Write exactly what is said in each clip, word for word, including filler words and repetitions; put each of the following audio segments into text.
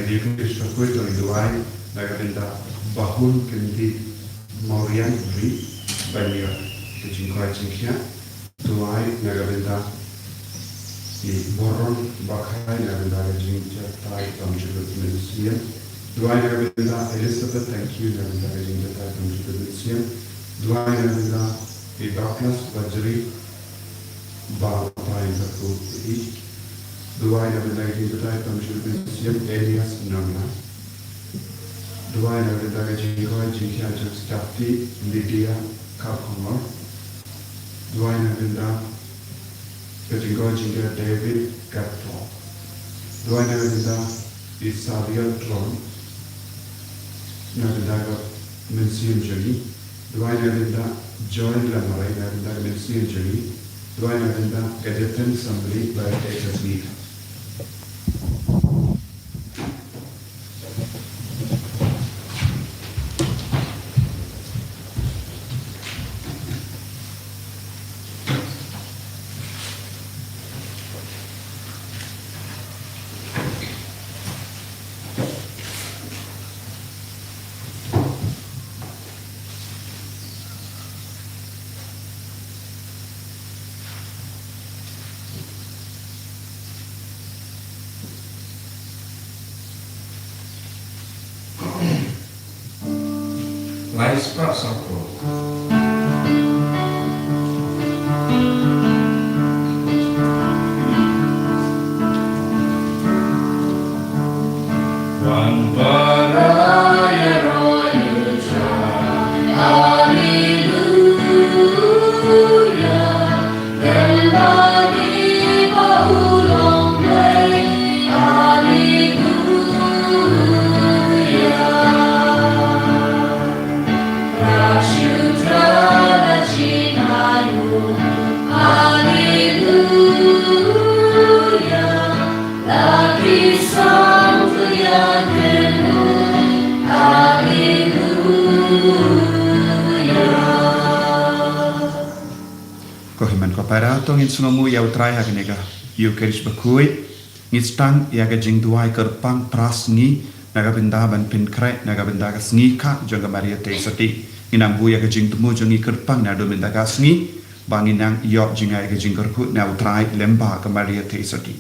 Ïa ka Eucharist bakhuid ngi duwai na ka bynta Bahun Kyntien Mawriang Ri, ban ïa ka jingkoit jingkhiah. Duwai na ka bynta i Boron Bakhai na ka bynta ka jingjatai tam jingmut mynsiem. Duwai na ka bynta Elizabeth Thank You na ka bynta ka jingjatai tam jingmut mynsiem. Duwai na ka bynta i Douglas Bajri, ba Brian Bakhu i. Duwai na ka bynta ka jingjatai tam jingmut mynsiem Elias Nongla. Duwai na ka bynta ka jingkoit jingkhiah jong Stati Lydia Kapkhongor. Duwai na ka bynta ka jingkoit jingkhiah David Gatto. Duwai na ka bynta i Xavier Tron. Na ka bynta ka mynsiem jong ngi. Duwai na ka bynta Joy Lamare na ka bynta ka mynsiem jong ngi. Duwai na ka bynta ka Jathan Samri ba ka jong ngi. Lai spah saphew. Wan para ïaroh ïa u Trai, Alleluia. Lem bad kiba u long blei, Alleluia. Rah sha u Trai da ka jingaiun, Alleluia. Da ki song to ïa kynmaw, Alleluia. Ko hynmen ko para, to ngin sngewbha ïa u Trai ha kane ka Eucharist bakhuid. Ngi sdang ïa ka jingduwai kyrpang pra sngi na ka bynta ban pynkhreh na ka bynta ka sngi kha jong ka Maria Theisotti. Ngin nang buh ïa ka jingthmu jong ngi kyrpang naduh mynta ka sngi ba ngin nang ïoh jngai ïa ka jingkyrkhu na u Trai lem bad ka Maria Theisotti.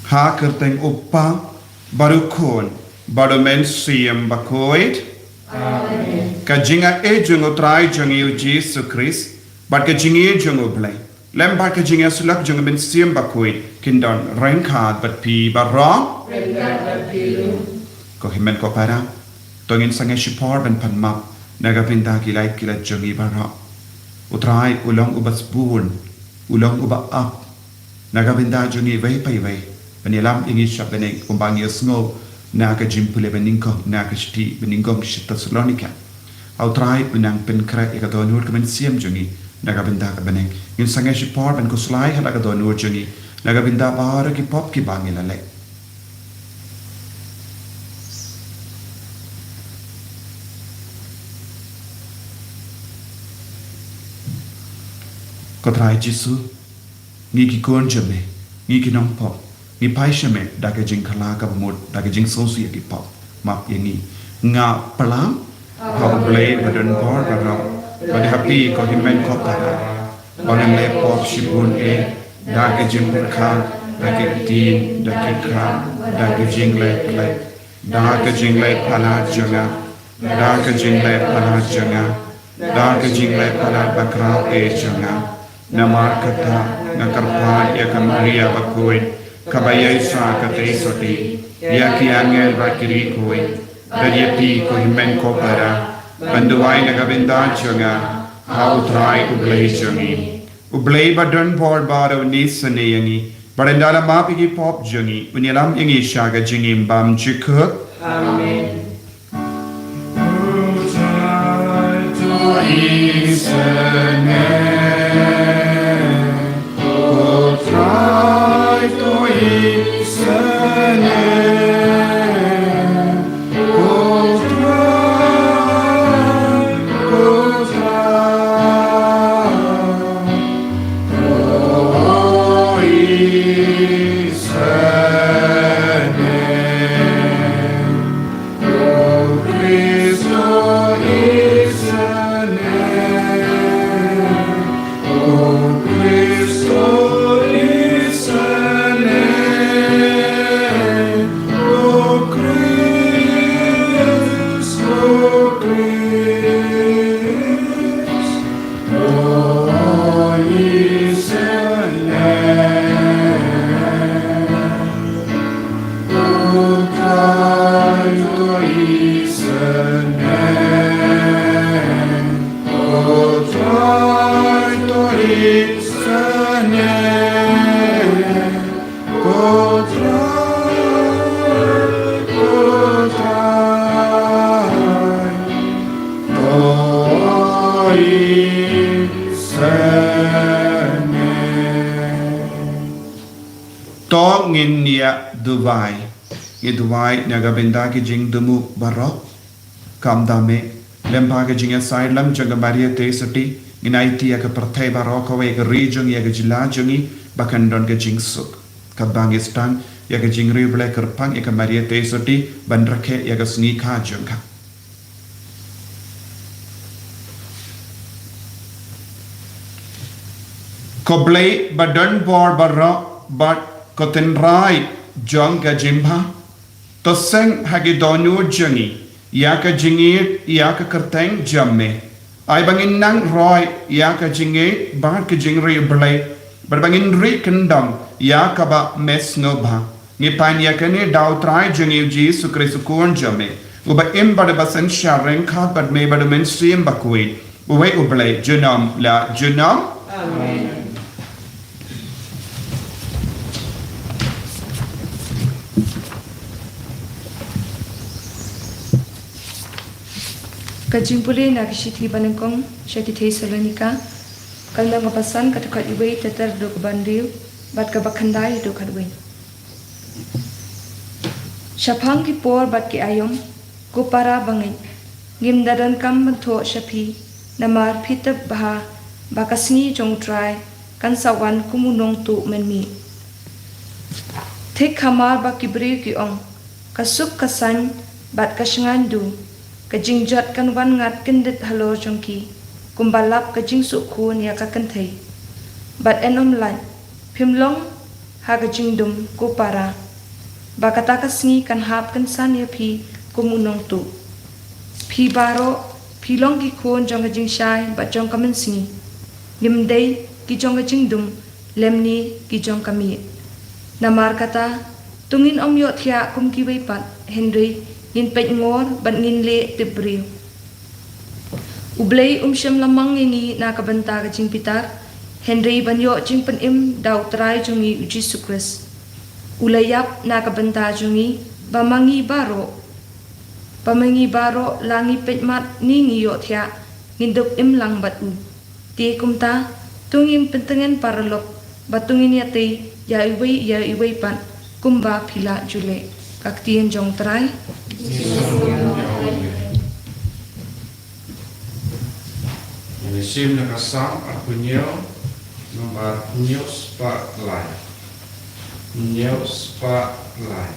Ha kyrteng u Kpa bad u Khun bad u Mynsiem Bakhuid. Amen. Ka jingaiei jong u Trai jong ngi u Jisu Khrist bad ka jingïeit jong u Blei lem bad ka jingïasyllok jong u Mynsiem Bakhuid kin don ryngkat bad phi baroh. Ryngkat bad phi ruh. Ko hynmen ko para, to ngin sangeh shipor ban pan map na ka bynta ki lait ki lait jong ngi baroh. U Trai u long uba sbun, u long uba ap na ka bynta jong ngi iwei pa iwei, ban ïalam ïa ngi sha bneng kumba ngi ïohsngew na ka jingpule banyngkong na ka shithi banyngkong sha Thessalonika. Ha u Trai u nang pynkhreh ïa ka dohnud ka mynsiem jong ngi na ka bynta ka bneng. Ngin sangeh shipor ban khuslai ha la ka dohnud jong ngi na ka bynta baroh ki pop kiba ngi la leh. Ko Trai Jisu, ngi ki khun jong me, ngi ki nongpop, ngi phai sha me da ka jingkhlaiñ kaba mut, da ka jingsngewsih ïa ki pop. Map ïa ngi. Nga pyrshang ha u Blei ba don bor baroh, bad ha phi ko hynmen ko para, ba ngan leh pop shibun eh, da ka jingpyrkhat, da ka ktien, da ka kha, da ka jingleh khleh, da ka jingleh palat jong nga, da ka jingleh palat jong nga, da ka jingleh palat bakhraw eh jong nga. Namar kata nga kyrpad ïa ka Maria bakhuid, kaba ïaisah ka Theisotti, ïa ki angel bad ki riewkhuid, bad ïa phi ko hynmen ko para, ban duwai na ka bynta jong nga ha u Trai u Blei jong ngi. U Blei ba don bor baroh un isynei ïa ngi, bad un da la map ïa ki pop jong ngi, un ïalam ïa ngi sha ka jingim bymjukut. Amen. To ngin ïa duwai. Ngi duwai na ka bynta ki jingthmu baroh. Kam dame, lem bad ka jingïasaid lang jong ka Maria Theisotti, ngin aiti ïa ka pyrthei baroh kawei, ka ri jong ngi, ïa ka jylla jong ngi, ba kan don ka jingsuk. Katba ngi sdang ïa ka jingriewblei, kyrpang ïa ka Maria Theisotti ban rakhe ïa ka sngi kha jong ka. Ko Blei ba don bor baroh bad ko Tynrai jong ka jingbha, to seng ha ki dohnud jong ngi ïa ka jingïeit ïa ka kyrteng jong me. Ai ba ngin nang roi ïa ka jingïeit bad ka jingriewblei, bad ba ngin ri kyndong ïa kaba me sngewbha. Ngi pan ïa kane da u Trai jong ngi u Jisu Khrist u Khun jong me, uba im bad uba synshar ryngkat bad me bad u Mynsiem Bakhuid, uwei u Blei junom la junom. Amen. Ka jingpule na ka shithi banyngkong sha ki Thessalonika, ka lynnong kaba san, ka dkhot uwei ter ter haduh kaba hynriew, bad kaba khyndai haduh khatwei. Shaphang ki por bad ki aïom, ko para bangeit, ngim da donkam ban thoh sha phi, namar phi tip bha ba ka sngi jong u Trai kan sa wan kum u nongtuh mynmiet. Thik hamar ba ki briew ki ong, ka suk ka saiñ bad ka shngaiñ du, ka jingjot kan wan ngat kyndit halor jong ki, kumba lap ka jingsuk khun ïa ka kynthei. Bad yn ym lait, phim long ha ka jingdum, ko para, ba kata ka sngi kan hap kynsan ïa phi kum u nongtuh. Phi baroh phi long ki khun jong ka jingshai bad jong ka mynsngi. Ngim dei ki jong ka jingdum, lymne ki jong ka miet. Namar kata, to ngin ym ïohthiah kum kiwei pat, hynrei ngin peit ngor bad ngin leh tip briew. U Blei um shym la mang ïa ngi na ka bynta ka jingbitar, hynrei ban ïoh jingpynim da u Trai jong ngi u Jisu Khrist. U la ïap na ka bynta jong ngi, ba ma ngi baroh, ba ma ngi baroh, la ngi peit mat ne ngi ïohthiah, ngin dup im lang bad u. Te kumta, to ngin pyntngen paralok, bad to ngin ïatei ïa iwei ïa iwei pat, kumba phi lah ju leh. Ka ktien jong u Trai. Ngin ïa shim na ka Salm arphew hynñiew, nombar hynñiew spah lai. Hynñiew spah lai.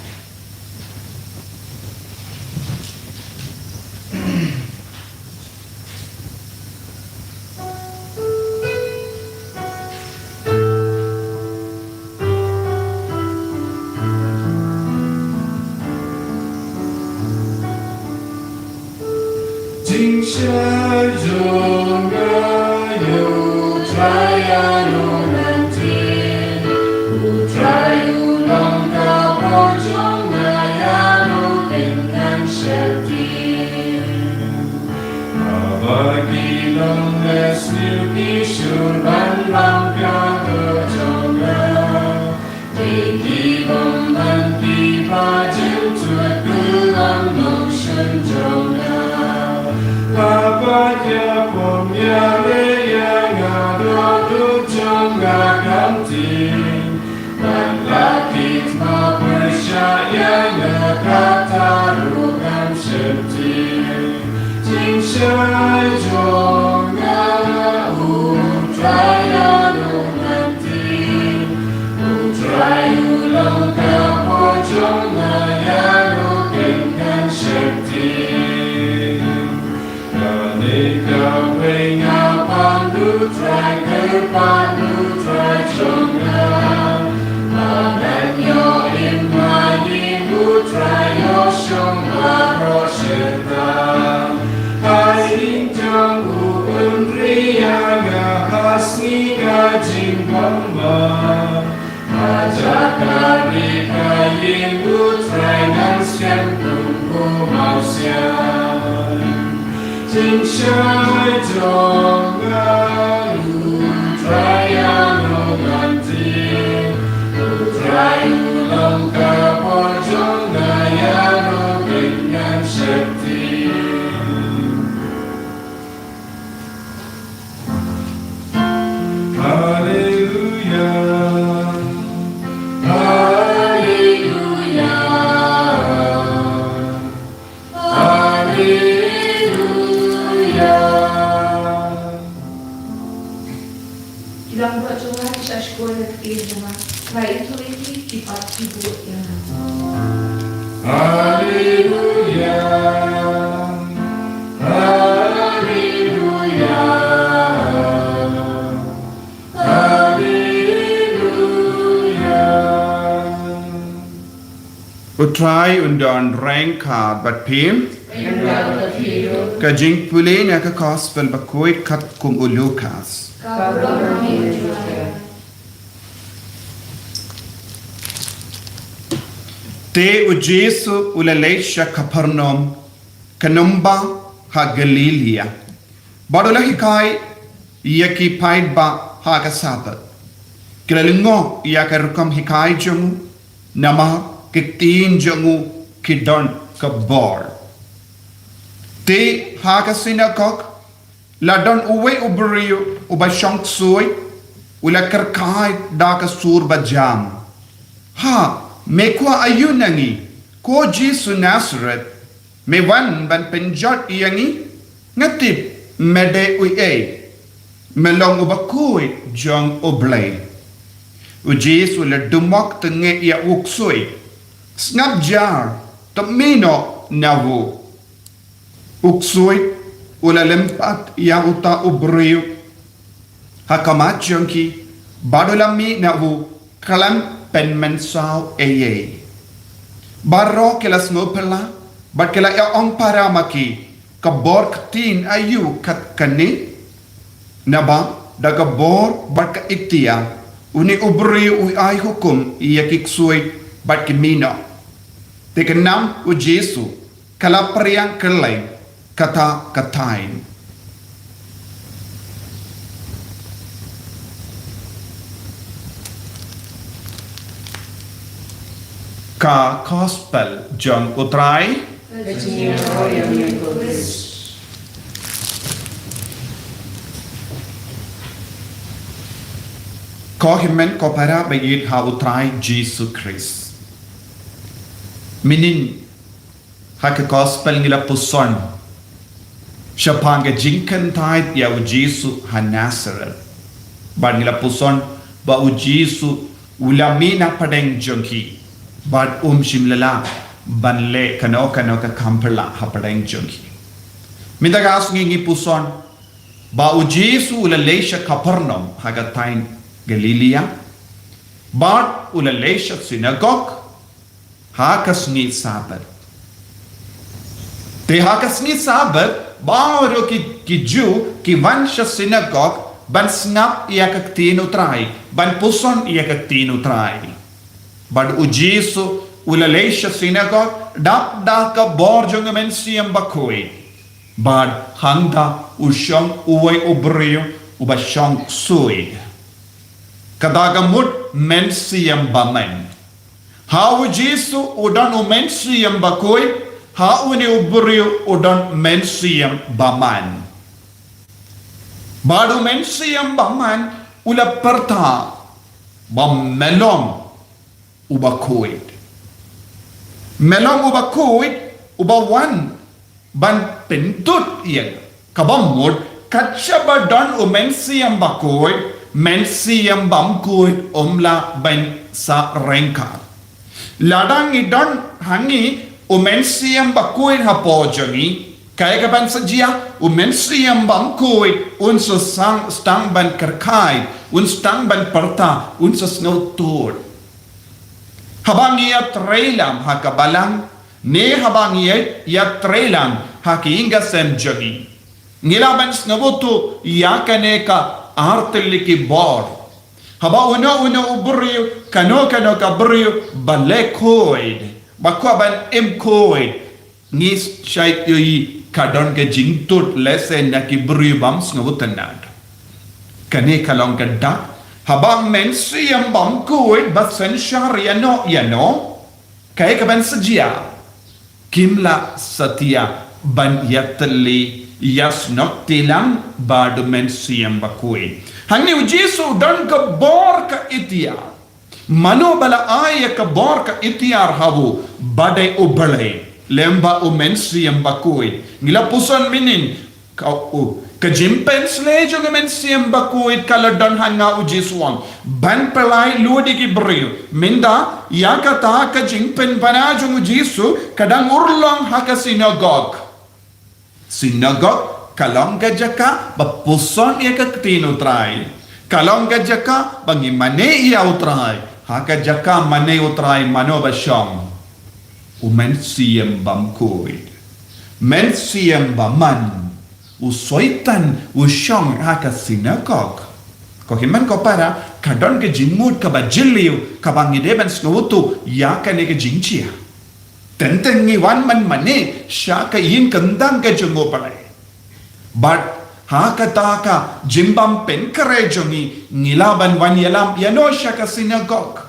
Jingshai jong nga ïa u Trai ïa nongkyndit. U Trai u long ka bor jong nga, ïa u pynkan sheptieng. Haba ki longsniew ki shun ban bam ka bor jong nga. Te ki bymman ki ba jynthut ki long nongshun jong nga. Haba ki pom ïaleh ïa nga, dohnud jong nga kam tieng. Bad la ki thma pyrshah ïa nga, kata ruh ngam sheptieng. Jingshai jong nga, u Trai ïa u ngan tieng. U Trai u long ka bor jong nga, ïa u pynkan sheptieng. Kane kawei nga pan u Trai, kyrpad u Trai jong nga. Ba ngan ïoh im ha ïing u Trai, ïoh shong baroh shi taïew. Ha ïing jong u un ri ïa nga ha sngi ka jingbymman. Ha jaka ri ka ïing u Trai ngan skhem kum u mawsiang. Jingshai jong nga, u Trai ïa u ngan tieng. U Trai u long ka bor jong nga, ïa u ngan sheptieng. Ko na kti na ma, Trai, ito iti ki pat ki bu ya. Haleluya. Haleluya. Haleluya. U Trai un don ryngkat bad phi. Ryngkat bad phi ruh. Ka jingpule na ka Gospel bakhuid katkum u Lukas. Ka burom ïa u Trai. Te u Jisu u la leit sha Kapernaum, ka nongbah ha Galilaia. Bad u la hikai ïa ki paidbah ha ka Sabbath. Ki la lyngngoh ïa ka rukom hikai jong u, namar ka ktien jong u ki don ka bor. Te ha ka synagog la don uwei u briew uba shong ksuid, u la kyrkhu da ka sur ba jam. Ha, me kwah aïu na ngi, ko Jisu Nasareth, me wan ban pynjot ïa ngi? Nga tip me dei uei, me long uba khuid jong U Blei. U Jisu u la dumok tnget ïa u ksuid. Sngap jar, to mih noh na u. U ksuid u la lympat ïa uta u briew ha khmat jong ki, bad u la mih na u, khlem pynmynsaw ei ei. Baroh ki la sngewphylla bad ki la ïa ong para ma ki, ka bor ktien aïu kat kane? Naba da ka bor bad ka iktiar une u briew u ai hukum ïa ki ksuid bad ki mih noh. Te ka nam u Jisu ka la phriang kylleng kata ka thaiñ. Ka Gospel jong U Trai. Ka jingïaroh ïa me ko Khrist. Ko hynmen ko para ba ïeit ha U Trai Jisu Khrist. Mynnin ha ka Gospel ngi la puson shaphang ka jingkyntait ïa u Jisu ha Nasareth. Bad ngi la puson ba u Jisu u la mih na pdeng jong ki, bad um shym la lah ban leh kano kano ka kam pyrshah ha pdeng jong ki. Mynta ka sngi ngi puson ba u Jisu u la leit sha Kapernaum ha ka thaiñ Galilaia, bad u la leit sha synagog ha ka sngi Sabbath. Te ha ka sngi Sabbath baroh ki, ki Jiw ki wan sha synagog ban sngap ïa ka ktien U Trai, ban puson ïa ka ktien U Trai. Bad u Jisu u la leit sha synagog dap da ka bor jong u Mynsiem Bakhuid. Bad hangta u shong uwei u briew uba shong ksuid. Kata ka mut mynsiem bymman. Ha u Jisu u don u Mynsiem Bakhuid, ha une u briew u don mynsiem bymman. Bad u Mynsiem Bymman u la pyrta ba me long uba khuid. Me long uba khuid, uba wan ban pynthut ïa nga. Kaba mut, kat shaba don u Mynsiem Bakhuid, mynsiem bymkhuid um lah ban sah ryngkat. Lada ngi don ha ngi u Mynsiem Bakhuid hapoh jong ngi, kaei kaban sa jia? U Mynsiem Bymkhuid un sa sdang ban kyrkhu, un sdang ban pyrta, un sa sngewthuh. Haba ngi ïatreilang ha ka balang, ne haba ngi ïatreilang ha ki ïing ki sem jong ngi, ngi lah ban sngewthuh ïa kane ka artylli ki bor. Haba uno uno u briew, kano kano ka briew ba leh khuid, ba kwah ban im khuid, ngi shait ïohi ka don ka jingthut lehse na ki briew bym sngewtynnad. Kane ka long ka dak, haba u Mynsiem Bymkhuid ba synshar ïano ïano, kaei kaban sa jia? Kim lah satia ban ïatylli, ïasnoh tilang bad u Mynsiem Bakhuid. Hangne u Jisu u don ka bor ka iktiar. Mano ba la ai ïa ka bor ka iktiar ha u? Ba dei U Blei lyngba u Mynsiem Bakhuid. Ngi la puson mynnin, Ka u, ka jingpynsleh jong u Mynsiem Bakhuid ka la don ha nga, u Jisu u ong, ban pynlait lut ïa ki briew. Mynta, ïa kata ka jingpynbna jong u Jisu ka dang urlong ha ka sinagog. Sinagog ka long ka jaka ba puson ïa ka ktien u Trai. Ka long ka jaka ba ngi mane ïa u Trai. Ha ka jaka mane u Trai, mano ba shong? U Mynsiem Bakhuid. Mynsiem Bymman. U Soitan u shong ha ka sinagog. Ko hynmen ko para, ka don ka jingmut kaba jylliew kaba ngi dei ban sngewthuh ïa kane ka jingjia. Teng teng ngi wan ban mane sha ka ïing kyndang ka jong U Blei. Bad ha kata ka jingbym pynkhreh jong ngi, ngi lah ban wan ïalam ïano sha ka sinagog?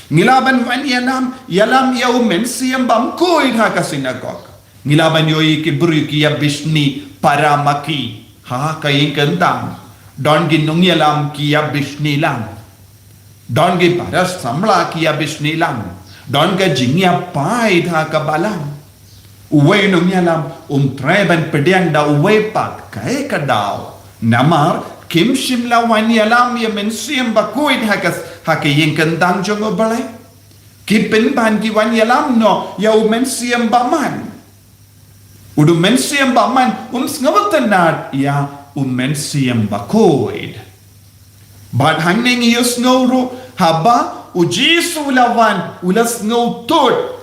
Ngi lah ban wan ïalam, ïalam ïa u Mynsiem Bakhuid ha ka sinagog? Ngi lah ban ïohi ki briew ki ïa bishni para ma ki ha ka ïing kyndang. Don ki nongïalam ki ïa bishni lang. Don ki para samla ki ïa bishni lang. Don ka jingïapaid ha ka balang. Uwei u nongïalam um treh ban pdiang da uwei pat, kaei ka daw? Namar kim shym la wan ïalam ïa u Mynsiem Bakhuid ha ka, ha ka ïing kyndang jong U Blei. Ki pynban ki wan ïalam noh ïa u Mynsiem Bymman. U dei u Mynsiem Bymman, um sngewtynnad ïa u Mynsiem Bakhuid. Bad hangne ngi ïohsngew ruh, haba u Jisu u la wan, u la sngewthuh.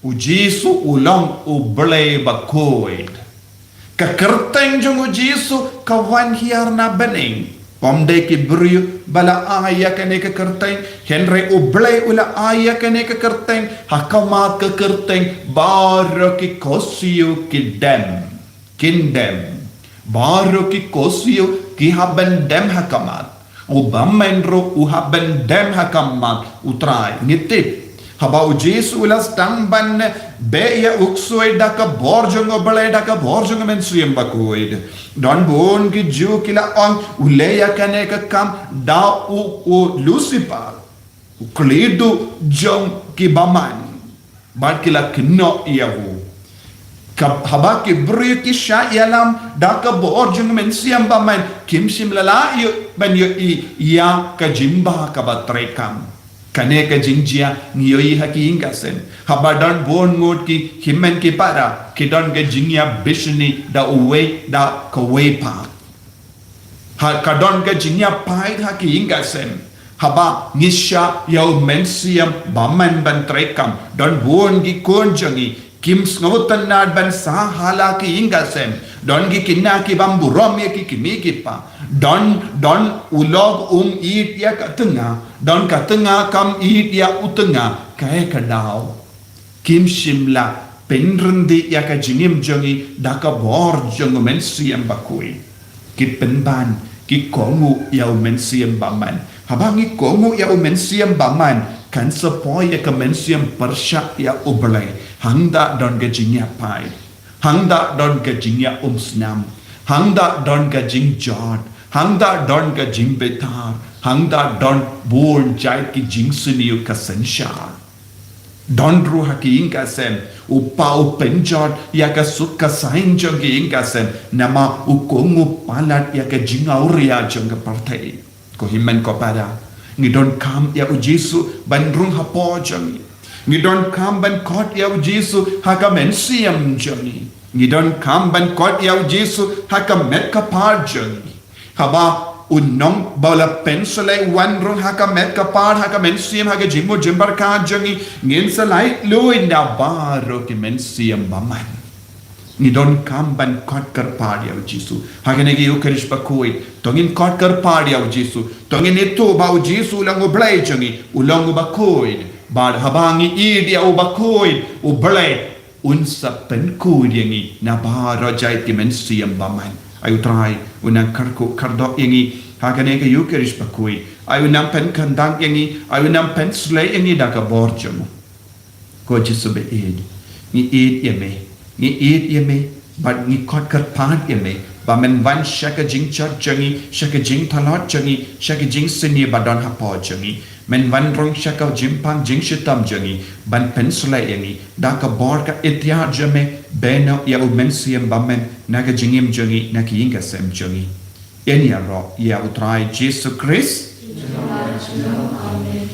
U Jisu u long U Blei Bakhuid. Ka kyrteng jong u Jisu ka wan hiar na bneng. Ym dei ki briew ba la ai ïa kane ka kyrteng, hynrei U Blei u la ai ïa kane ka kyrteng, ha khmat ka kyrteng baroh ki khohsiew ki dem. Kin dem. Baroh ki khohsiew ki hap ban dem ha khmat. U bymman ruh u hap ban dem ha khmat U Trai. Ngi tip, haba u Jisu u la sdang ban beh ïa u ksuid da ka bor jong U Blei, da ka bor jong u Mynsiem Bakhuid, don bun ki Jiw ki la ong, u leh ïa kane ka kam da u, u Lucifer, u khlieh duh jong ki bymman. Bad ki la kynnoh ïa u. Ka, haba ki briew ki shah ïalam da ka bor jong u Mynsiem Bymman, kim shym la lah ïoh ban ïohi ïa ka jingbha kaba treikam. Kane ka jingjia ngi ïohi ha ki ïing ka sem. Haba don bun ngut ki hynmen ki para, ki don ka jingïa bishni da uwei da kawei pat. Ha, ka don ka jingïapaid ha ki ïing ka sem. Haba ngi shah ïa u Mynsiem Bymman ban treikam, don bun ki khun jong ngi kim sngewtynnad ban sah ha la ki ïing ka sem. Don ki khynnah ki bym burom ïa ki kmie ki kpa. Don, don u lok um ïeit ïa ka tnga. Don ka tnga kam ïeit ïa u tnga. Kaei ka daw? Kim shym la pynrynde ïa ka jingim jong ngi da ka bor jong u Mynsiem Bakhuid. Ki pynban, ki kohnguh ïa u Mynsiem Bymman. Haba ngi kohnguh ïa u Mynsiem Bymman, kan sa poi ïa ka mynsiem pyrshah ïa U Blei. Hangta don ka jingïapaid. Hangta don ka jingïaumsnam. Hangta don ka jingjot. Hangta don ka jingbitar. Hangta don bun jait ki jingsniew ka synshar. Don ruh ha ki ïing ka sem, u pa u pynjot ïa ka suk ka saiñ jong ki ïing ka sem, namar u kohnguh palat ïa ka jingawria jong ka pyrthei. Ko hynmen ko para, ngi donkam ïa u Jisu ban rung hapoh jong ngi. Ngi donkam ban khot ïa u Jisu ha ka mynsiem jong ngi. Ngi donkam ban khot ïa u Jisu ha ka met ka phad jong ngi. Haba u nong ba la pynsleh u wan rung ha ka met ka phad, ha ka mynsiem, ha ka jingmut jingpyrkhat jong ngi, ngin sa lait luid na baroh ki mynsiem bymman. Ngi donkam ban khot kyrpad ïa u Jisu ha kane ka Ïukharist bakhuid. To ngin khot kyrpad ïa u Jisu. To ngin ithuh ba u Jisu u long u Blei jong ngi, u long u bakhuid. Bad haba ngi ïeit ïa u bakhuid, u Blei un sa pynkhuid ïa ngi na baroh jait ki mynsiem bymman. Ai u Trai un nang kyrkhu kyrdoh ïa ngi ha kane ka Ïukharist bakhuid. Ai un nang pynkhyndang ïa ngi, ai un nang pynsleh ïa ngi da ka bor jong u. Ko Jisu ba ïeit, ngi ïeit ïa me, ngi ïeit ïa me, bad ngi khot kyrpad ïa me Ba men wan sha ka jingchad jong ngi, sha ka jingthalot jong ngi, sha ka jingsniew ba don hapoh jong ngi. Men wan rung sha ka jingpang jingshitom jong ngi, ban pynshlei ïa ngi da ka bor ka itiar jong me, bynta ïa u Mynsiem Bakhuid na ka jingim jong ngi, na ka ïing ka sem jong ngi. Ïa ngi ïaroh ïa u Trai Jisu Khrist. Amen.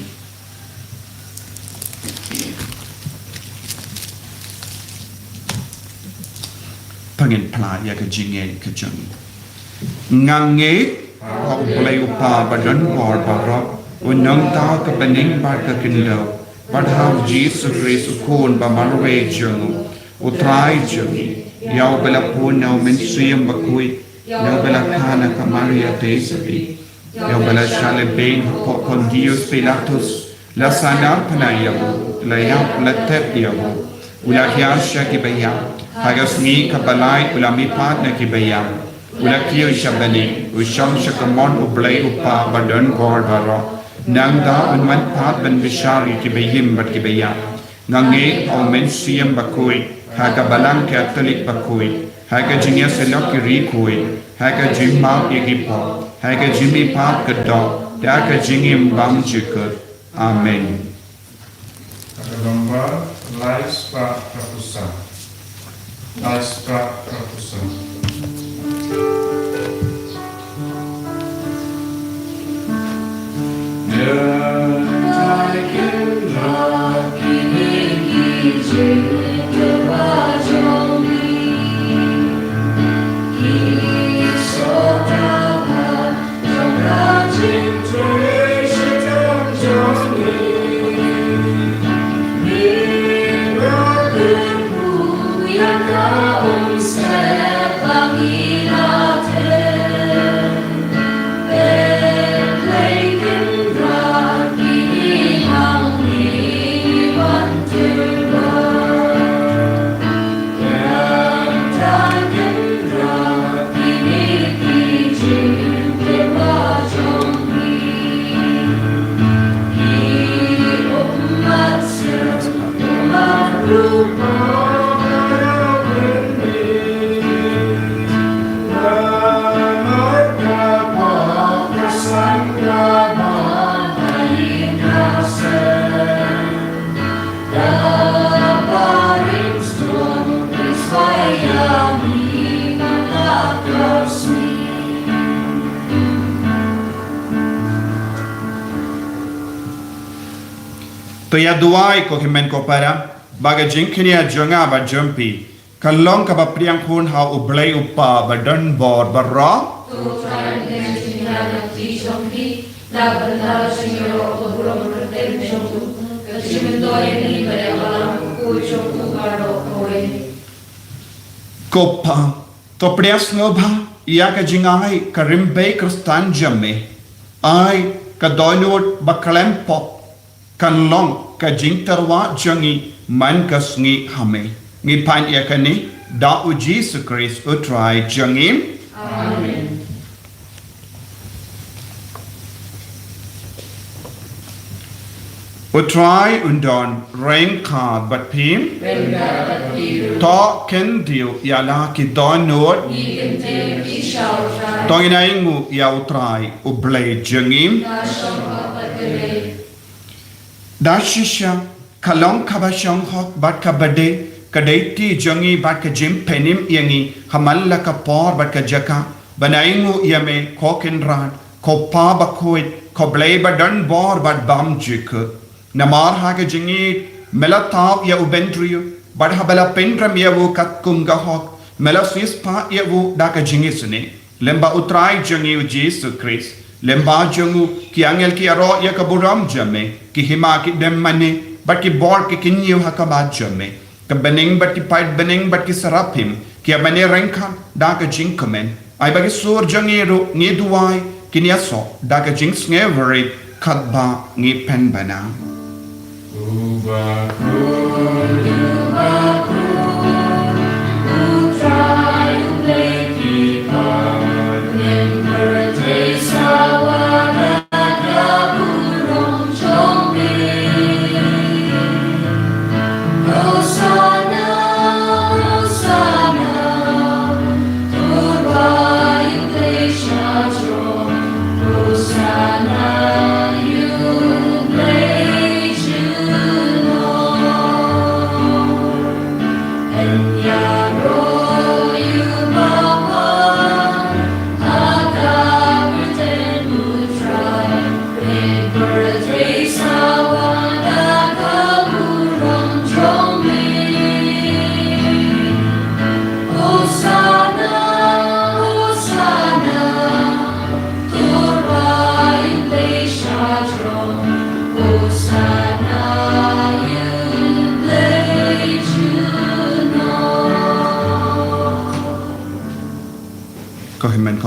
Pynban phla ïa ka jingngeit ka jong ngi. Nga ngeit ha u Blei u Kpa ba don bor baroh, u nongthaw ka bneng bad ka khyndew, bad ha u Jisu Khrist u Khun ba marwei jong u, u Trai jong ngi, ïa uba la pun na u Mynsiem Bakhuid, ïa uba la kha na ka Maria Theisotti, ïa uba la shah lehbeiñ hapoh Pontius Pilatus, la sahnarphna ïa u, la ïap, la tep ïa u, u la hiar sha ki baïap, ha ka sngi kaba lai u la mihpat na ki baïap, u la kiew sha bneng, u shong sha ka mon u Blei u Kpa ba don bor baroh. Nangta un wan pat ban bishar ïa ki baïap bad ki baïap. Nga ngeit ha u Mynsiem Bakhuid, ha ka Balang Katholik bakhuid, ha ka jingïasyllok ki riewkhuid, ha ka jingmap ïa ki pop, ha ka jingmihpat ka doh, ha ka jingim bymjukut. Amen. Kata nombar lai spah ka pusa. Lai spah ka pusa. To ïa duwai ko hynmen ko para, ba ka jingkñia jong nga bad jong phi kan long kaba pdiang hun ha u Blei u Kpa ba don bor baroh. To Trai, ngi ïa jingïaid na ka kti jong phi, na ka bynta ka jingïaroh ka burom kyrteng jong u, ka jingmyntoi ïa ngi bad ïa ka Balang bakhuid jong u baroh kawei. Ko Pa, to pdiang sngewbha ïa ka jingai ka rymbei Khristan jong me. Ai ka dohnud ba khlem pop kan long ka jingtyrwa jong ngi man ka sngi ha me. Ngi pan ïa kane da u Jisu Khrist u Trai jong ngi. Amen. U Trai un don ryngkat bad phi. Ryngkat bad phi ruh. To kyntiew ïa la ki dohnud. Ngi kyntiew ïa phi sha u Trai. To ngin ainguh ïa u Trai u Blei jong ngi. Ka shong hok bad ka dei. Da shisha ka long kaba shong hok bad kaba dei, ka dei kti jong ngi bad ka jingpynim ïa ngi ha man la ka por bad ka jaka ban ainguh ïa me ko Kynrad, ko Pa bakhuid, ko Blei ba don bor bad bymjukut. Namar ha ka jingïeit me la thaw ïa u bynriew bad haba la pynrem ïa u katkum ka hok me la siewspah ïa u da ka jingisynei. Lem bad u Trai jong ngi u Jisu Khrist, lem bad jong u ki angel ki ïaroh ïa ka burom jong me, ki hima ki dem mane bad ki bor ki kynñiew ha khmat jong me. Ka bneng bad ki paid bneng bad ki saraphim ki ïa mane ryngkat da ka jingkmen. Ai ba ki sur jong ngi ruh ngi duwai kin ïasoh da ka jingsngewrit katba ngi pynbna.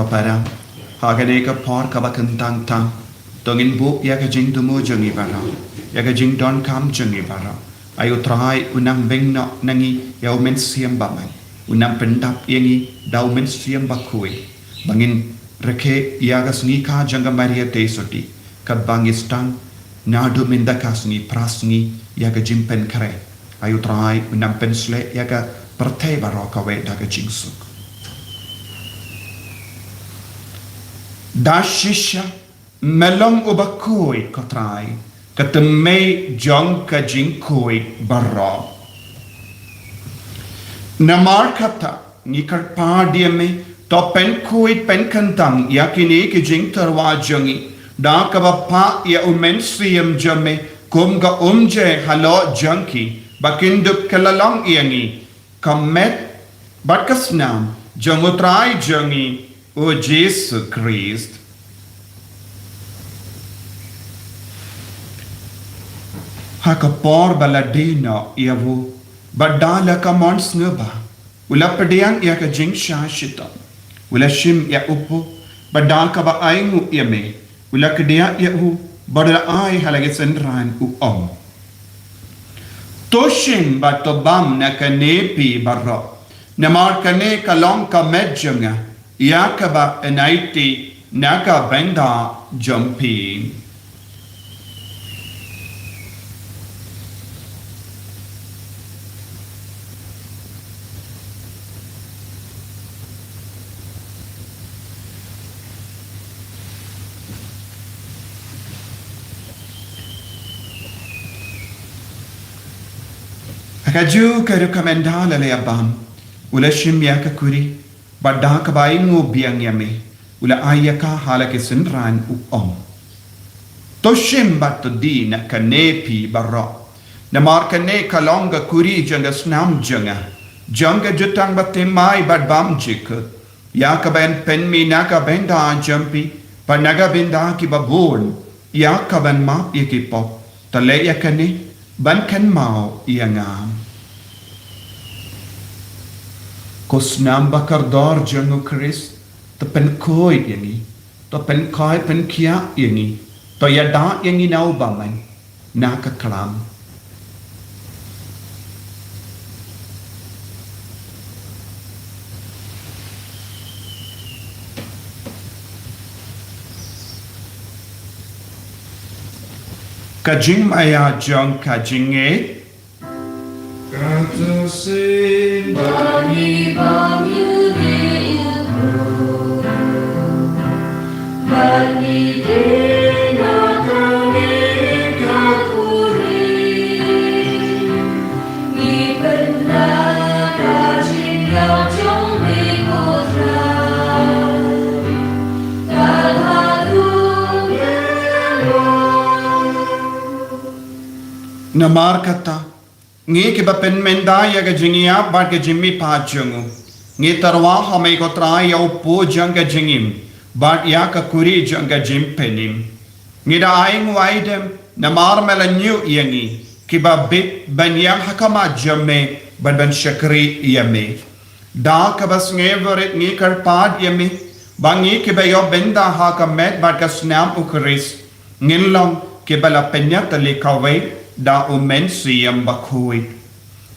Para, ha kane ka por kaba kyntang tang, to ngin buh ïa ka jingthmu jong ngi baroh, ïa ka jingdonkam jong ngi baroh. Ai U Trai un nang beng noh na ngi ïa U Mynsiem Bamai, un nang pyndap ïa ngi da U Mynsiem Bakhuid, ba ngin rakhe ïa ka sngi kha jong ka Maria Theisotti, katba ngi sdang naduh mynta ka sngi phra sngi ïa ka jingpynkhreh. Ai U Trai un nang pynsleh ïa ka pyrthei baroh kawei da ka jingsuk. Da shisha me long uba khuid, ko Trai, ka tymmen jong ka jingkhuid baroh. Namar kata, ngi kyrpad ïa me, to pynkhuid pynkyntang ïa kine ki jingtyrwa jong ngi, da kaba pah ïa U Mynsiem jong me kum ka umjer halor jong ki, ba kin dup kylla long ïa ngi ka met bad ka snam jong U Trai jong ngi, U Jisu Khrist. Ha ka por ba la die noh ïa u, bad da la ka mon sngewbha, u la pdiang ïa ka jingshah shitom, u la shim ïa u poh, bad da kaba ainguh ïa me, u la kdiah ïa u, bad u la ai ha la ki synran, u ong: To shim bad to bam na kane phi baroh, namar kane ka long ka met jong nga, ïa kaba yn aiti na ka bynta jong phi. Ha kajuh ka rukom ynda la leit bam, u la shim ïa ka kuri, bad da kaba ainguh biang ïa me, u la ai ïa ka ha la ki synran, u ong: To shim bad to die na kane phi baroh, namar kane ka long ka kuri jong ka snam jong nga, jong ka jutang bathymmai bad bymjukut, ïa kaban pynmih na ka bynta jong phi bad na ka bynta kiba bun, ïa kaban map ïa ki pop. To leh ïa kane ban kynmaw ïa nga. Ko snam bakordor jong U Khrist, to pynkhuid ïa ngi, to pynkhuid pynkhiah ïa ngi, to ïada ïa ngi na u bymman, na ka khlam. Ka jingmaïa jong ka jingngeit. Kata sien ba ngi bam ïa u Trai, ba ngi die na kane ka kuri, ngi pynda ka jingïap jong me, ko Trai, ka haduh mynnyngkong. Namar kata, ngi kiba pynmynda ïa ka jingïap bad ka jingmihpat jong u, ngi tyrwa ha me, ko Trai, ïa u poh jong ka jingim bad ïa ka kuri jong ka jingpynim. Ngi da ainguh aidem namar me la ñiuh ïa ngi kiba bit ban ïeng ha khmat jong me bad ban shakri ïa me. Da kaba sngewrit ngi kyrpad ïa me ba ngi kiba ïoh bynta ha ka met bad ka snam U Khrist, ngin long kiba la pynïatylli kawei da U Mynsiem Bakhuid.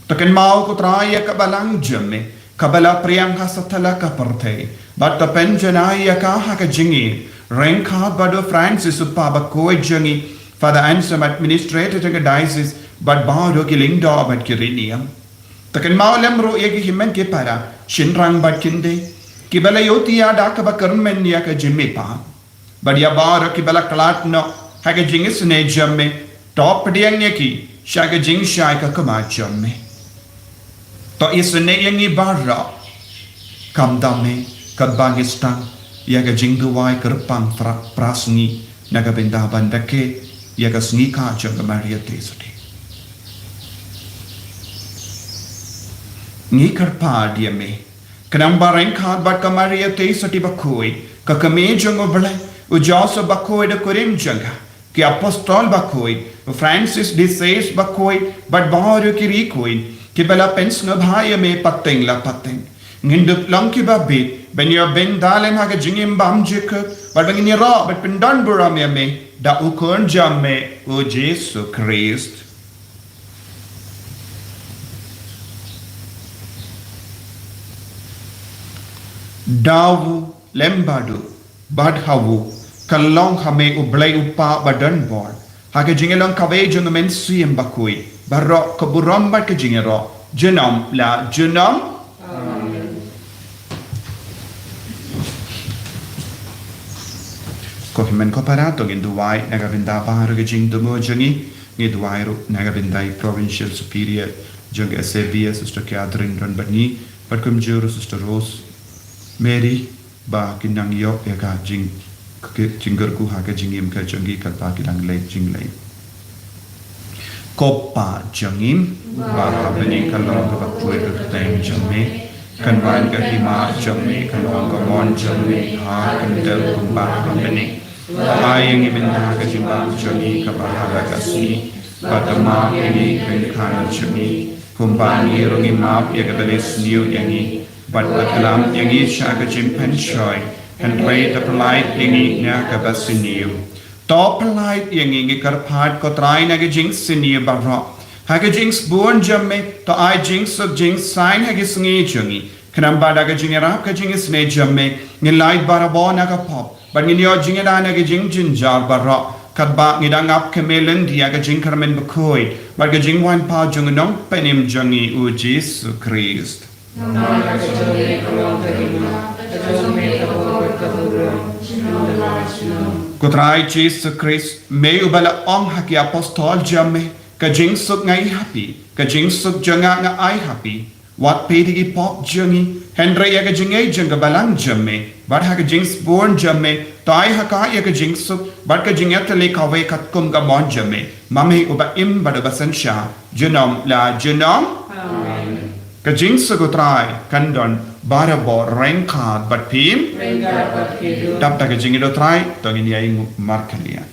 To kynmaw, ko Trai, ïa ka balang jong me kaba la phriang ha satlak ka pyrthei, bad to pynjanai ïa ka ha ka jingïeit ryngkat bad u Francis u Kpa Bakhuid jong ngi, Father Anselm, Administrator jong ka Diocese, bad baroh ki lyngdoh bad ki riewniam. To kynmaw lem ruh ïa ki hynmen ki para, shynrang bad kynthei, kiba la ïohthiah da kaba kyrmen ïa ka jingmihpat. Bad ïa baroh kiba la khlad noh ha ka jingisynei jong me, to pdiang ïa ki sha ka jingshai ka khmat jong me. To isynei ïa ngi baroh, khamtam eh, katba ngi sdang ïa ka jingduwai kyrpang phra-, phra sngi na ka bynta ban rakhe ïa ka sngi kha jong ka Maria Theisotti. Ngi kyrpad ïa me, khnang ba ryngkat bad ka Maria Theisotti Bakhuid, ka Kmie jong U Blei, u Joseph Bakhuid u kurim jong ka, ki Apostol Bakhuid, u Francis de Sales Bakhuid, bad baroh ki riewkhuid kiba la pynsngewbha ïa me pateng la pateng, Ngin dup long kiba bit ban ïoh bynta lem ha ka jingim bymjukut, bad ba ngin ïaroh bad pyndonburom ïa me da u Khun jong me, u Jisu Khrist. Da u lem bad u, bad ha u, ka long ha me U Blei U Kpa Badonbor, ha ka jingïalong kawei jong U Mynsiem Bakhuid, baroh ka burom bad ka jingïaroh junom la junom. Amen. Ko hynmen ko para, to ngin duwai na ka bynta baroh ka jingthmu jong ngi. Ngi duwai ruh na ka bynta i Provincial Superior jong ka S A B S, Sister Catherine Rangbah, bad kumjuh ruh Sister Rose Mary, ba kin nang ïoh ïa ka jing, jingkyrkhu ha ka jingim ka jong ki katba ki dang leit jingleit. Ko Kpa jong ngi ba ha bneng, ka long kaba khuid ka kyrteng jong me, kan wan ka hima jong me, kan long ka mon jong me ha ka khyndew kumba ha bneng. Ai ïa ngi mynta ka jingbam jong ngi kaba ha ka sngi, bad map ïa ngi ka jingkynnoh jong ngi, kumba ngi ruh ngi map ïa kiba la sniew ïa ngi, bad ym ïalam ïa ngi sha ka jingpynshoi, hynrei to pyllait ïa ngi na kaba sniew. To pyllait ïa ngi, ngi kyrpad ko Trai, na ka jingsniew baroh. Ha ka jingsbun jong me, to ai jingsuk jingsaiñ ha ka sngi jong ngi, khnang ba da ka jingïarap ka jingisynei jong me, ngin lait barabor na ka pop, bad ngin ïoh jingïada na ka jingjynjar baroh, katba ngi dang ap kmie lynti ïa ka jingkyrmen bakhuid bad ka jingwan paw jong u Nongpynim jong ngi, u Jisu Khrist. Namar ka jong me ka long ka hima, ka jong me ka bor, ka burom, junom la junom. Ko Trai Jisu Khrist, me uba la ong ha ki apostol jong me, ka jingsuk nga ai ha phi, ka jingsuk jong nga nga ai ha phi. Wat peit ïa ki pop jong ngi, hynrei ïa ka jingngeit jong ka balang jong me, bad ha ka jingsbun jong me, to ai ha ka ïa ka jingsuk bad ka jingïatylli kawei katkum ka mon jong me, ma me uba im bad uba synshar junom la junom. Amen. Ka jingsuk u Trai kan don barabor ryngkat bad phi. Ryngkat bad phi ruh. Dap da ka jingïeit u Trai, to ngin ïa ïnguh markhalieh.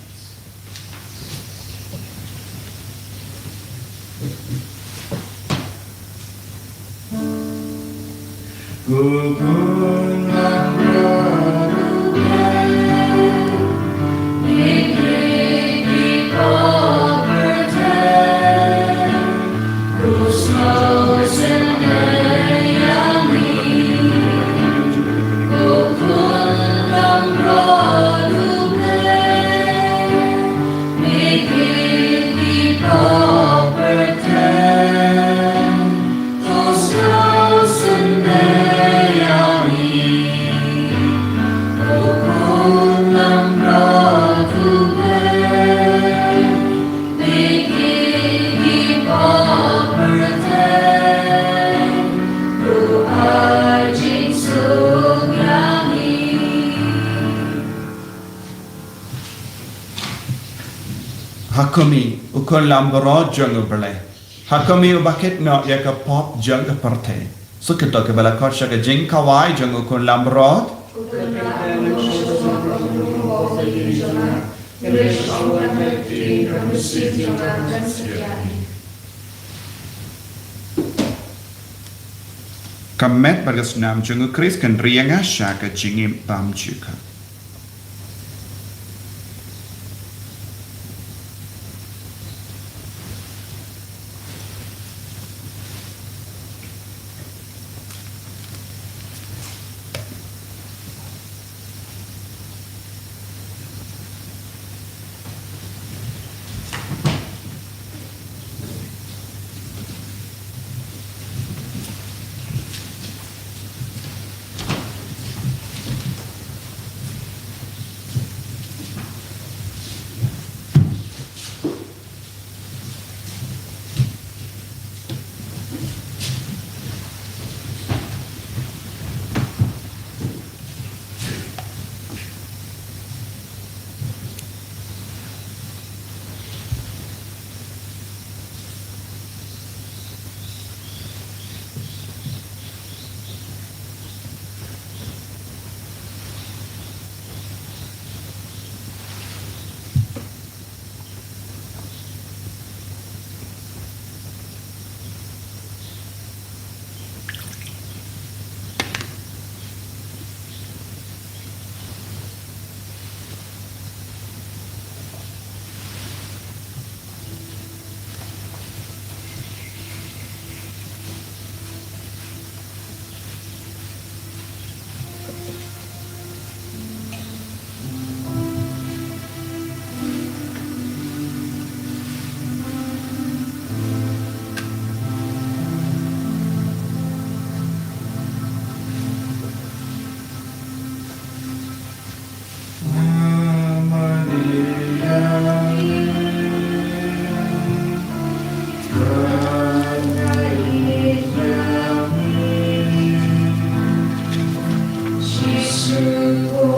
Ha kum i u khun lambrot jong U Blei. Ha kum i uba kit noh ïa ka pop jong ka pyrthei. Suk ïa to kiba la khot sha ka jingkhawai jong u khun lambrot. Ka met bad ka snam jong u Khrist kan ri ïa nga sha ka jingim bymjukut. Ko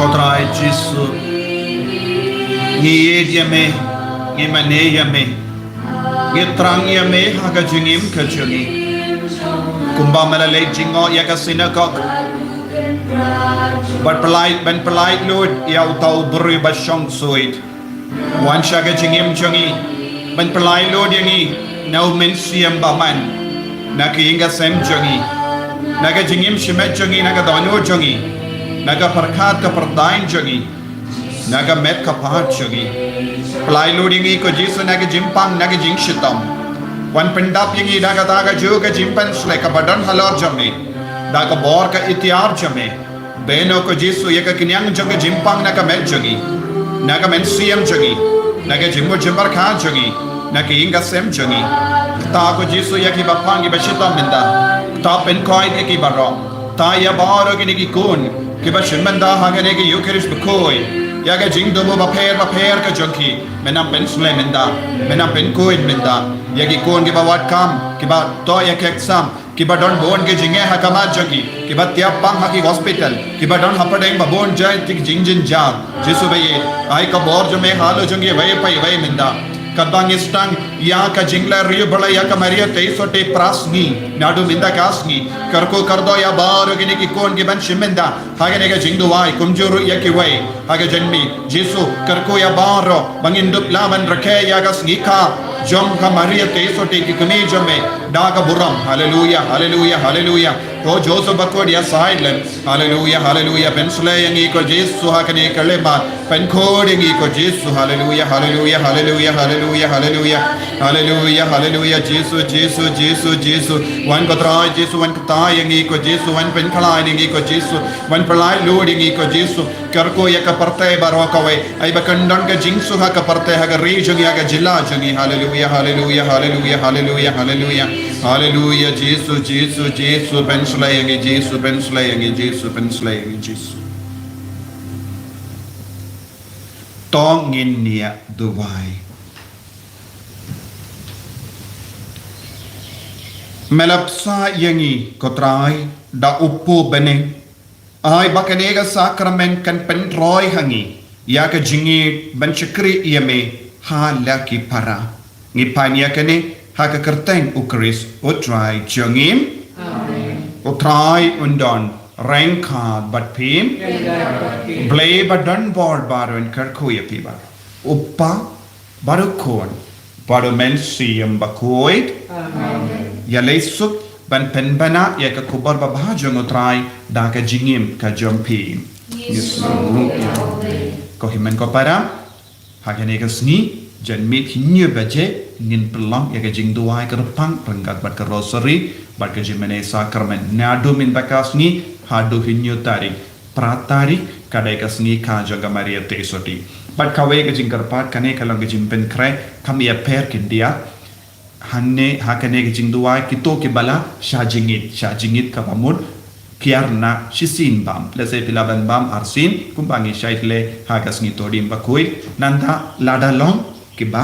Trai Jisu, ngi ïeit ïa me, ngi mane ïa me, ngi thrang ïa me ha ka jingim ka jong ngi. Kumba me la leit jngoh ïa ka synagog, bad pyllait, ban pyllait lut ïa uta u briew ba shong suid. Wan sha ka jingim jong ngi, ban pyllait lut ïa ngi na u Mynsiem Bakhuid, na ka ïing ka sem jong ngi, na ka jingim shimet jong ngi, na ka dohnud jong ngi, na ka pyrkhat ka pyrthei jong ngi, na ka met ka phad jong ngi. Pyllait lut ïa ngi ko Jisu na ka jingpang, na ka jingshitom. Wan pyndap ïa ngi da kata kajuh ka jingpynshlur kaba don halor jong me, da ka bor ka iktiar jong me. Bynta ko Jisu ïa ka kñiang jong ka jingpang na ka met jong ngi, na ka mynsiem jong ngi, na ka jingmut jingpyrkhat jong ngi, na ka ïing ka sem jong ngi. Kata ko Jisu ïa kiba pang kiba shitom mynta. Kata pynkoit ïa kiba rong. Kata ïa baroh kine ki khun kiba shim bynta ha kane ka Eukharist bakhuid, ïa ka jingduwai bapher bapher ka jong ki. Men nang pynshlur mynta, men nang pynkoit mynta. Ïa ki khun kiba wad kam, kiba toh ïa ka exam, kiba don bun ki jingeh ha khmat jong ki, kiba tiap pang ha ki hospital, kiba don hapdeng ba bun jait ki jingjynjar. Jisu ba ïeit, ai ka bor jong me halor jong kiwei pa kiwei mynta. Katba ngi sdang ïa ka jingleh riewblei ïa ka Maria Theisotti phrasngi, naduh mynta ka sngi, kyrkhu kyrdoh ïa baroh kine ki khun kiban shim bynta ha kane ka jingduwai, kumjuh ruh ïa kiwei ha ka jingmih. Jisu, kyrkhu ïa baroh ba ngin dup lah ban rakhe ïa ka sngi kha jong ka Maria Theisotti, ka kmie jong me, da ka burom. Haleluia, haleluia, haleluia. Ko Joseph bakhuid, ïa sait lem. Haleluia, haleluia. Pynshlur ïa ngi ko Jisu ha kane ka lympat. Pynkhuid ïa ngi ko Jisu. Haleluia, haleluia, haleluia, haleluia, haleluia. Haleluia, haleluia. Jisu, Jisu, Jisu, Jisu. Wan ko Trai Jisu, wan kyrkhu ïa ngi ko Jisu, wan pynkhlaiñ ïa ngi ko Jisu, wan pyllait lut ïa ngi ko Jisu. Kyrkhu ïa ka pyrthei baroh kawei, ai ba kan don ka jingsuk ha ka pyrthei, ha ka ri jong ngi, ha ka jylla jong ngi. Haleluia, haleluia, haleluia, haleluia, haleluia. Haleluia, Jisu, Jisu, Jisu, pynshlur ïa ngi Jisu, pynshlur ïa ngi Jisu, pynshlur ïa ngi Jisu. To ngin ïa duwai. Me la bsa ïa ngi ko Trai da u Pope bneng. Ai ba kane ka sakramen kan pynroi ha ngi ïa ka jingïeit ban shakri ïa me ha la ki para. Ngi pan ïa kane ha ka kyrteng u Khrist u Trai jong ngi. Amen. U Trai un don ryngkat bad phi. Ryngkat bad phi. Blei ba don bor baroh un kyrkhu ïa phi baroh. U Kpa, bad u Khun, bad u Mynsiem Bakhuid. Amen. Ïaleh suk ban pynbna ïa ka khubor babha jong u Trai da ka jingim ka jong phi. Ngi sngew. Ko hynmen ko para, ha kane ka sngi, janmiet hynñiew baje, ngin pynlong ïa ka jingduwai kyrpang ryngkat bad ka Rosary bad ka jingmane sakramen. Naduh mynta ka sngi haduh hynñiew tarik, phra tarik, ka dei ka sngi kha jong ka Maria Theisotti. Bad kawei ka jingkyrpad, kane ka long ka jingpynkhreh, kam ïapher khyndiat. Hangne ha kane ka jingduwai, kito kiba la shah jingit, shah jingit kaba mut kiar na shisien bam. Lehse phi lah ban bam arsien, kumba ngi shait leh ha ka sngi Thohdieng Bakhuid. Nangta lada long kiba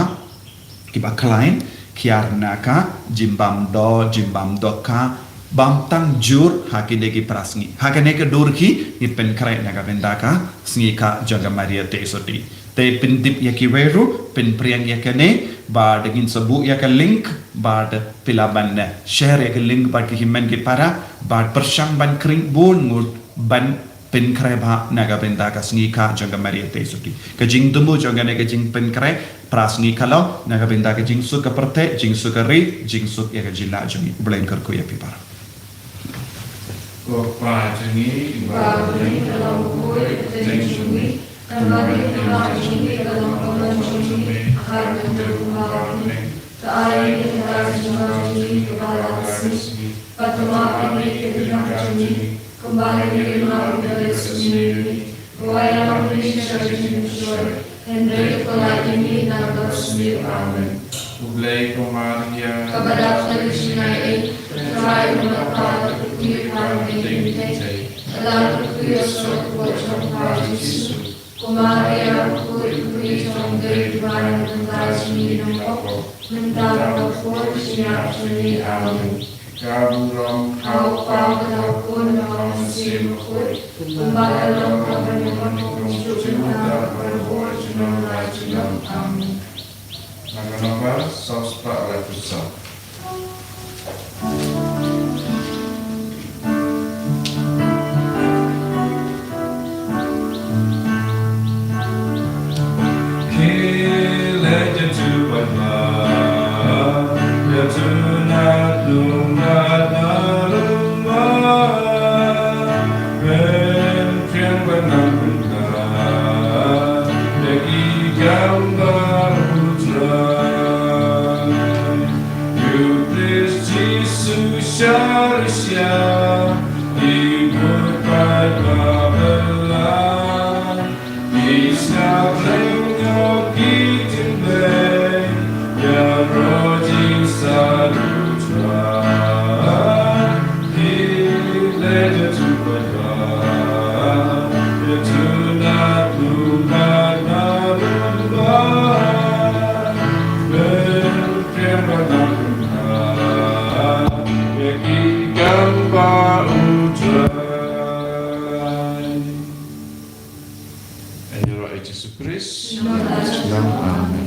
kiba khlaiñ, kiar na ka jingbam doh, jingbam dohkha, bam tang jur ha kine ki phra sngi. Ha kane ka dur hi ngi pynkhreh na ka bynta ka sngi kha jong ka Maria Theisotti. Te pyntip ïa kiwei ruh, pynpriang ïa kane, bad ngin sa buh ïa ka link, bad phi lah ban share ïa ka link bad ki hynmen ki para, bad pyrshang ban khring bun ngut ban pynkhreh bha na ka bynta ka sngi kha jong ka Maria Theisotti. Ka jingthmu jong kane ka jingpynkhreh phra sngi khalor, na ka bynta ka jingsuk ka pyrthei, jingsuk ka ri, jingsuk ïa ka jylla jong ngi. U Blei un kyrkhu ïa phi baroh. Ko Kpa jong ngi, uba ha bneng, ka long bakhuid ka kyrteng jong me, ka don ka kyrteng jong me, ka long ka mon jong me, ha ka khyndew kumba ha bneng. Ka ai ïa ngi ka jingpynbna jong ngi kaba la ka sngi. Bad to map ïa ngi ka jingpynbna jong ngi, kumba ngi la map ïa ki ba la sngewsih ïa ngi. Wat ïa ngi ym ïa ngi sha ka jingmyntoi, hynrei to pynlait ïa ngi na ka sngi. Amen. Khublei ko Maria, kaba dap ka jingaiei, Trai u don bad pha, ka dei ka ktien jong U Trai, ka dei ka ktien jong U Trai, ka dei ka ktien jong U Trai, Jisu. Ko Maria, u khuid, u khuid jong U Blei, u bai na ka bynta jong ngi ki kynthei, mynta bad ha ka por jong ka jingïap jong ngi. Amen. Ka burom ha U Kpa bad ha U Khun bad ha U Mynsiem Bakhuid, kumba ka long, kaba nyngkong, kumjuh, mynta bad ha ka por jong ngi, la jong ngi. Amen. Ngan nang ba sawspah la pisa. Ïa U Jisu Khrist. Amen.